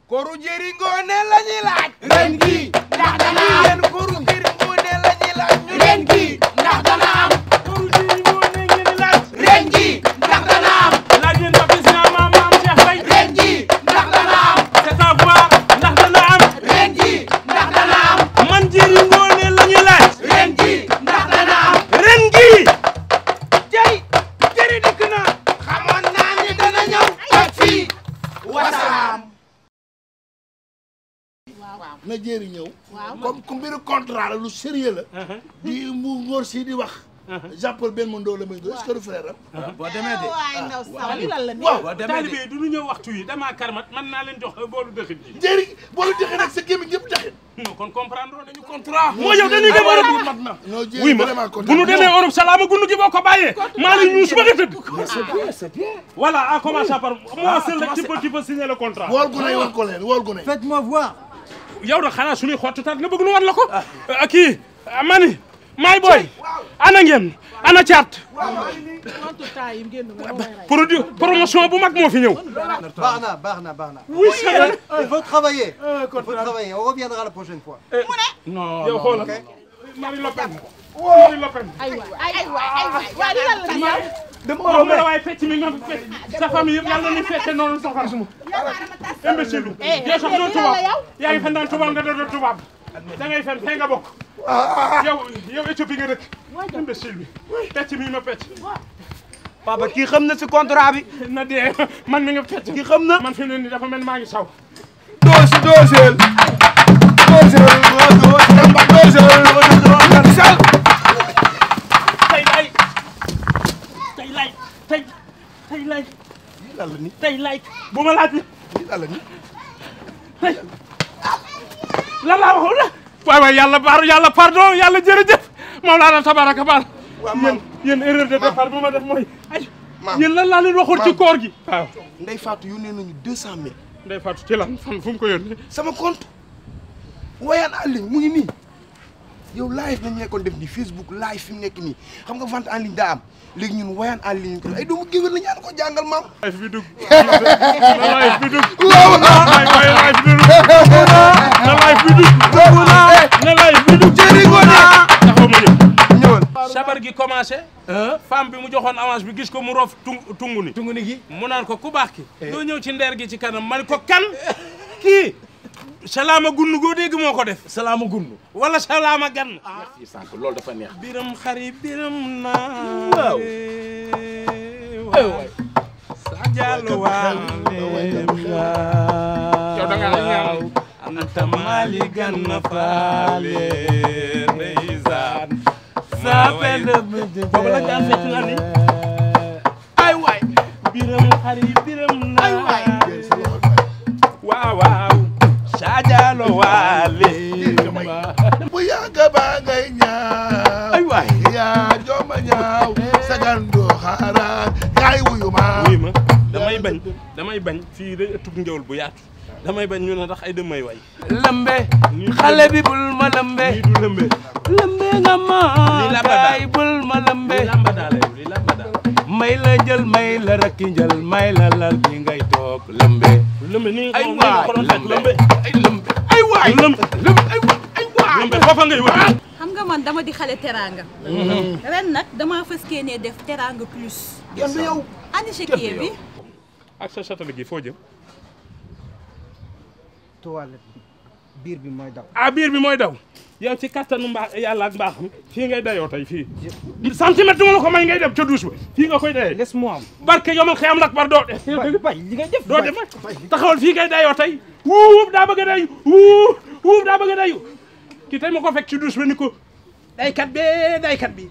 koru jëri ngoone la ñuy laaj ren gi ndax dana am yéen koru jëri ngoone la ñuy laaj ñu ren gi ndax dana am koru jëri ngoone ngeen di laaj ren gi ndax dana am laaj leen Papis Niang maam Cheikh Faye ren gi ndax dana am c'est à voir ndax dana am ren gi ndax dana am man jëri ngoone la ñuy laaj ren gi ndax dana am ren gi jëy jëri dikk na xamoon naa ni dana ñëw ak fii wasalaam na jéeri ñëw comme ku mbiru contrat la lu sérieux la di mu ngóor si di wax jàppal benn mu ndóo la muy est-ce que du frère am boo demee de waay ndaw saw li lan la nii. waaw boo demee taalibe yi du ñu ñëw waxtu yi damaa karmat mën naa leen jox boolu dëxin bi jéeri boolu dëxin nag sa gémmiñ yëpp dëxin non kon comprendre nañu contrat moo yow dañuy dem Europe bi mat na non oui jéeri ma vraiment bu nu demee Europe salaama gundu gi boo ko bàyyee maa la ñuus ba nga tëdd c'est bien voilà à commencer par moi seul rek tu peux signer le contrat wool gu ne woon ko leen wool gu ne Faites-moi voir. yow da xanaa suñuy xottutaat nga bëgg nu war la ko kii mani maay booy ana ngeen ana caat kontu temps yi génn nga may rey. produit promotion bu mag moo fi ñëw Barna. oui c'est vrai Il faut travailler. Il faut travailler. On reviendra la prochaine fois. non yow xoolal Marie Le Pen Marie Le Pen ay waay waay li lan la nii yow. dama la waaye fecc mi nga fecc sa famille yëpp yàlla na ni fecce noonu safara imbécile yow sax doon tubaab yaa ngi fen daan tubaab nga doon tubaab da ngay fen fee nga bokk yow Éthiopie nga dëkk imbécile bi fecc mi ma fecc papa kii xam na si contrat bi na dee man mi nga fecc kii xam na man fi ne ni dafa mel maa ngi saw dooseel tey lay bu ma laaj tey lan laa waxoon la waay yàlla pardon yàlla jërëjëf Mawlana tabaraka baal yéen erreur de départ bu ma def mooy ay yéen lan laa leen waxoon ci koor gi waaw Ndeye Fatou yónnee nañu 200 000 Ndeye Fatou ci lan fan fu mu ko yónnee sama compte wayaan en ligne mu ngi nii yow live lañ nekkoon def nii Facebook live fi mu nekk nii xam nga vente en ligne daa am léegi ñun wayaan en ligne ko ay doomu géwél la ñaan ko jàngal maam live bi dugg na live bi dugg live bi dugg jëriñoo naa taxaw ma ñëw ñëwal sabar gi commencé femme bi mu joxoon avance bi gis ko mu roof tungu ni gi. mu naan ko ku baax ki doo ñëw ci ndeer gi ci kanam man ko kan kii salaama gunnu goo dégg moo ko def Salaama gundu. wala salaama gan fii sànq loolu dafa neex biram xari biram naa waaw sa jàllu yow da nga ñaan anta mali gan na faale ndeysaan sa pend boobu la daan fekk na ni ay waay biram xari biram naa ay waay waaw sa jàllu waale bu yàgg ba ngay ñaaw ay waay yaa jooma ñaaw sagandoo xaaraan kaay wuyu ma wuy ma damay bañ fii day ëttub ngéwul bu yaatu damay bañ ñu ne ndax ay dëmmay way lambe xale bi bul ma lambe nii du lëmbe lambe nga ma Lii lamba daal. kaay bul ma lambe li lamba daa la yow li lamba daa may la jël may la rakki njël may la lal bi ngay toog lambe lëmbe nii ay moom nga ko waay doon fekk lëmbe ay lambe ay waay lëmbe lëmbe foofa ngay wër xam nga man dama di xale teraanga. ren nag damaa fas yéenee def teraanga plus. kenn yow ani chéquier bi. ak sa satala gi foo jëm Toilette. Biir bi mooy daw. ah biir bi mooy daw yow ci kattanu mbaax yàlla ak mbaaxam fii ngay dayoo tey fii centimètre du ma la ko may ngay dem ca douche ba fii nga koy dayee Laisse-moi. barke yomal xëyam lak bar doo Bay li ngay def. doo dem taxawal fii ngay dayoo tey wuub daa bëgg a day wuub daa bëgg a dayu kii tey ma ko fekk ci douche ba ni ko daykat bi